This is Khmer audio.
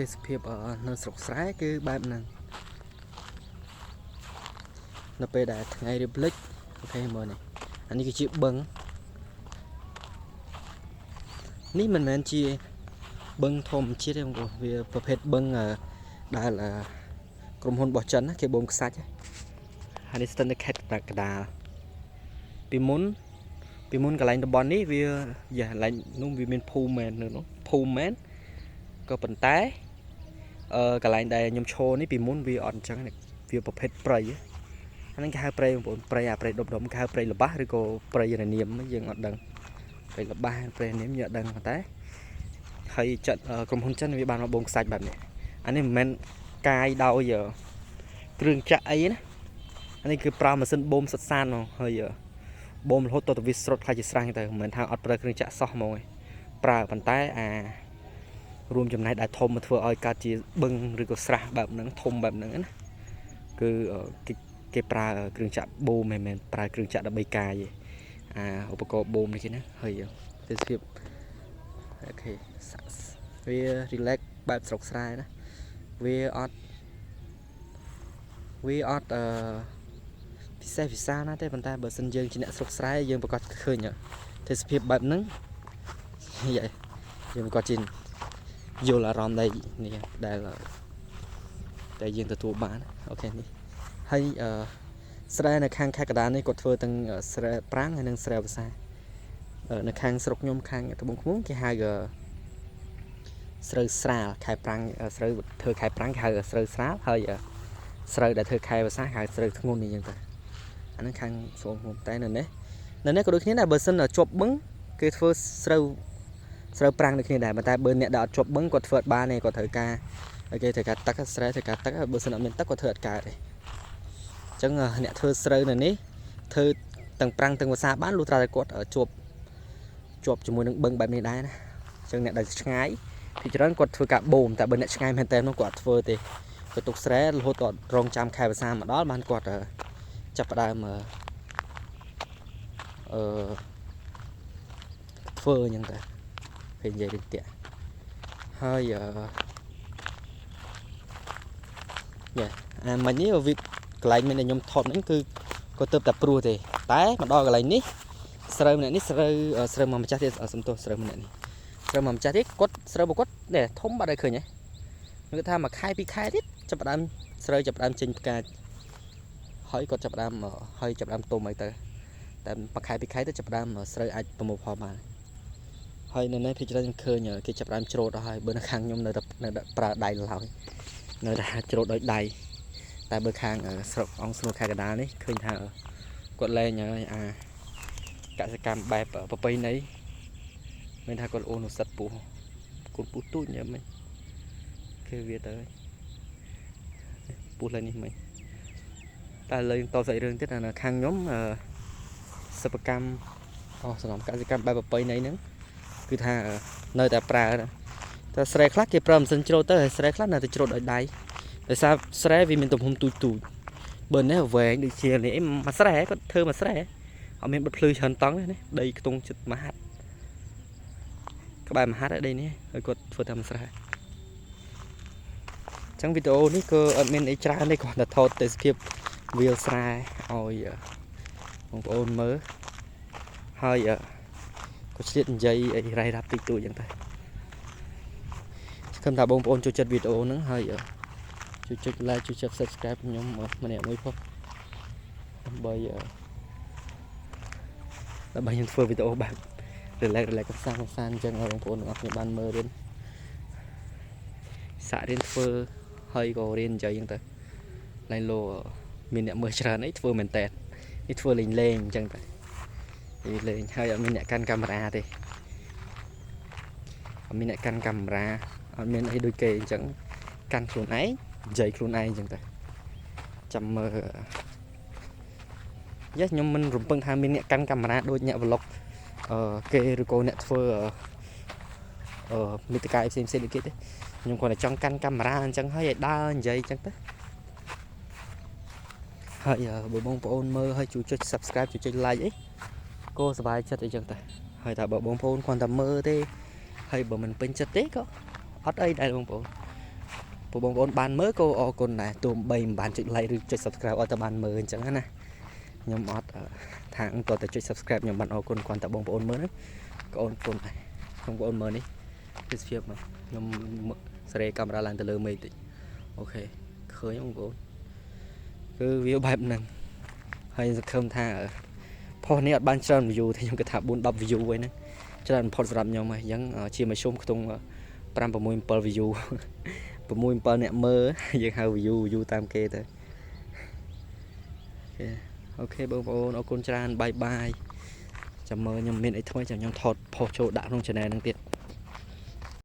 ទេសភាពនៅស្រុកស្រែគឺបែបហ្នឹងនៅពេលដែលថ្ងៃរៀបលិច okay មើលនេះអានេះគឺជាបឹងនេះមិនមែនជាបឹងធម្មជាតិទេបងប្អូនវាប្រភេទបឹងដែលក្រុមហ៊ុនរបស់ចិនណាគេបូមខ្សាច់ហើយនេះស្ទើរនៅខេត្តកណ្ដាលពីមុនពីមុនកន្លែងតំបន់នេះវាយ៉ាកន្លែងនោះវាមានភូមិមែននៅនោះភូមិមែនក៏ប៉ុន្តែអឺកន្លែងដែលខ្ញុំឈរនេះពីមុនវាអត់អញ្ចឹងវាប្រភេទព្រៃអាហ្នឹងគេហៅព្រៃបងប្អូនព្រៃអាព្រៃដុំដុំគេហៅព្រៃល្បាស់ឬក៏ព្រៃរនាមយើងអត់ដឹងព្រៃល្បាស់ព្រៃរនាមយើងអត់ដឹងប៉ុន្តែហើយចិត្តក្រុមហ៊ុនចិនវាបានមកបូមខ្សាច់បែបនេះអានេះមិនមែនកាយដោយគ្រឿងចាក់អីណាអានេះគឺប្រើម៉ាស៊ីនបូមសុទ្ធសាធហ្មងហើយបូមរហូតទៅវាស្រុតខ្លាចជាស្រះទៅមិនមែនថាអត់ប្រើគ្រឿងចាក់សោះហ្មងឯងប្រើប៉ុន្តែអារួមចំណែកដែលធំមកធ្វើឲ្យកើតជាបឹងឬក៏ស្រះបែបហ្នឹងធំបែបហ្នឹងណាគឺគេគេប្រើគ្រឿងចាក់បូមមិនមែនប្រើគ្រឿងចាក់ដើម្បីកាយទេអាឧបករណ៍បូមនេះគេណាហើយទេសភាព okay វា relax បែបស្រុកស្រែណាវាអត់អឺពិសេសពិសាណាទេប៉ុន្តែបើសិនយើងជាអ្នកស្រុកស្រែយើងប្រកាសឃើញទេសភាពបែបហ្នឹងយើងប្រកាសជាយល់អារម្មណ៍ដែលនេះដែលដែលយើងទទួលបាន okay នេះហើយអឺស្រែនៅខាងខេត្តកណ្ដាលនេះគាត់ធ្វើទាំងស្រែប្រាំងហើយនិងស្រែវស្សានៅខាងស្រុកខ្ញុំខាងត្បូងឃ្មុំគេហៅស្រូវស្រាលខែប្រាំងស្រូវធ្វើខែប្រាំងគេហៅស្រូវស្រាលហើយស្រូវដែលធ្វើខែវស្សាគេហៅស្រូវធ្ងន់នេះអញ្ចឹងទៅអាហ្នឹងខាងស្រុកខ្ញុំតែនៅនេះក៏ដូចគ្នាដែរបើសិនជាប់បឹងគេធ្វើស្រូវស្រូវប្រាំងដូចគ្នាដែរប៉ុន្តែបើអ្នកដែលអត់ជាប់បឹងគាត់ធ្វើអត់បានទេគាត់ត្រូវការគេត្រូវការទឹកស្រែត្រូវការទឹកបើសិនអត់មានទឹកគាត់ធ្វើអត់កើតទេអញ្ចឹងអ្នកធ្វើស្រូវនៅនេះធ្វើទាំងប្រាំងទាំងវស្សាបានលុះត្រាតែគាត់ជាប់ជាប់ជាមួយនឹងបឹងបែបនេះដែរណាអញ្ចឹងអ្នកដែលឆ្ងាយពីច្រើនគាត់ធ្វើការបូមតែបើអ្នកឆ្ងាយមែនតើនោះគាត់អត់ធ្វើទេគាត់ទុកស្រែរហូតដល់រងចាំខែវស្សាមកដល់បានគាត់ចាប់ផ្ដើមអឺធ្វើអញ្ចឹងទៅពេលនិយាយរឿងតាក់ហើយអឺយ៉ាអាមិញនេះវាកន្លែងមានតែខ្ញុំថតហ្នឹងគឺក៏ទៅតែព្រោះទេតែមកដល់កន្លែងនេះស្រូវម្នាក់នេះស្រូវស្រូវមកម្ចាស់ទៀតសំទោសស្រូវម្នាក់នេះស្រូវមកម្ចាស់ទៀតគាត់ស្រូវរបស់គាត់នេះធំបាត់ហើយឃើញទេគឺថាមួយខែពីរខែទៀតចាប់ផ្ដើមស្រូវចាប់ផ្ដើមចេញផ្កាហើយគាត់ចាប់ផ្ដើមហើយចាប់ផ្ដើមទុំអីទៅតែមួយខែពីរខែទៅចាប់ផ្ដើមស្រូវអាចប្រមូលផលបានហើយនៅនេះភាគច្រើនខ្ញុំឃើញគេចាប់ផ្ដើមច្រូតអស់ហើយបើនៅខាងខ្ញុំនៅតែនៅប្រើដៃឡើយនៅតែច្រូតដោយដៃតែបើខាងស្រុកអង្គស្នួលខេត្តកណ្ដាលនេះឃើញថាគាត់លែងហើយអាកសិកម្មបែបប្រពៃណីមានថាគាត់អូនសិតពោះកូនពុះទូចញ៉ាំមិញគេវាទៅពុះឡើយនេះមិញតែលើតសាច់រឿងទៀតនៅខាងខ្ញុំសិប្បកម្មអូសំណកសិកម្មបែបប្រពៃណីហ្នឹងគឺថានៅតែប្រើតែស្រែខ្លះគេប្រើម៉ាស៊ីនច្រូតទៅហើយស្រែខ្លះនៅតែច្រូតដោយដៃដោយសារស្រែវាមានទំហំទូចទូចបើនេះវែងដូចជានេះមួយស្រែគាត់ធ្វើមួយស្រែអត់មានបិទភ្លឺច្រើនតង់ទេណាដីខ្ទង់ចិត្តមួយហាត់ក្បែរមួយហាត់ដីនេះហើយគាត់ធ្វើតែមួយស្រែអញ្ចឹងវីដេអូនេះក៏អត់មានអីច្រើនទេគ្រាន់តែថតទេសភាពវាលស្រែឲ្យបងប្អូនមើលហើយក៏ឆ្លៀតនិយាយអីរ៉ៃរ៉ាប់តិចតួចអញ្ចឹងទៅសង្ឃឹមថាបងប្អូនចូលចិត្តវីដេអូហ្នឹងហើយជួយចុច like ជួយចុច subscribe ខ្ញុំម្នាក់មួយផងដើម្បីដើម្បីខ្ញុំធ្វើវីដេអូបែប relax relax កំសាន្តកំសាន្តអញ្ចឹងឲ្យបងប្អូនទាំងអស់គ្នាបានមើលរៀនសាក់រៀនធ្វើហើយក៏រៀននិយាយអញ្ចឹងទៅឡៃលោមានអ្នកមើលច្រើនអីធ្វើមែនតើនេះធ្វើលេងលេងអញ្ចឹងទៅលេងហើយអត់មានអ្នកកាន់កាមេរ៉ាទេអត់មានអ្នកកាន់កាមេរ៉ាអត់មានអីដូចគេអញ្ចឹងកាន់ខ្លួនឯងនិយាយខ្លួនឯងអញ្ចឹងទៅចាំមើលយ៉ាខ្ញុំមិនរំពឹងថាមានអ្នកកាន់កាមេរ៉ាដូចអ្នក vlog អឺគេឬក៏អ្នកធ្វើអឺមិត្តការផ្សេងផ្សេងដូចគេទេខ្ញុំគ្រាន់តែចង់កាន់កាមេរ៉ាអញ្ចឹងហើយឲ្យដើរនិយាយអញ្ចឹងទៅហើយបើបងប្អូនមើលហើយជួយចុច Subscribe ជួយចុច Like អីក៏សប្បាយចិត្តអីចឹងទៅហើយតែបើបងប្អូនគ្រាន់តែមើលទេហើយបើមិនពេញចិត្តទេក៏អត់អីដែរបងប្អូន។ ព្រោះបងប្អូនបានមើលក៏អរគុណដែរទោះបីមិនបានចុច like ឬចុច subscribe ឲ្យតែបានមើលអញ្ចឹងណាខ្ញុំអត់ថាក៏តែចុច subscribe ខ្ញុំបានអរគុណគ្រាន់តែបងប្អូនមើលហ្នឹងក៏អរគុណដែរបងប្អូនមើលនេះទេសភាពមកខ្ញុំសេរីកាមេរ៉ាឡើងទៅលើមេឃតិច OK ឃើញបងប្អូនគឺវាបែបហ្នឹងហើយសង្ឃឹមថា post នេះអត់បានច្រើន view ទេខ្ញុំគិតថា4 10 view ឯហ្នឹងច្រើនបំផុតសម្រាប់ខ្ញុំហើយអញ្ចឹងជាមធ្យមខ្ទង់5 6 7 view 6 7អ្នកមើលយើងហៅ view view តាមគេទៅOK បងប្អូនអរគុណច្រើន bye bye ចាំមើលខ្ញុំមានអីថ្មីចាំខ្ញុំថត post ចូលដាក់ក្នុង channel ហ្នឹងទៀត។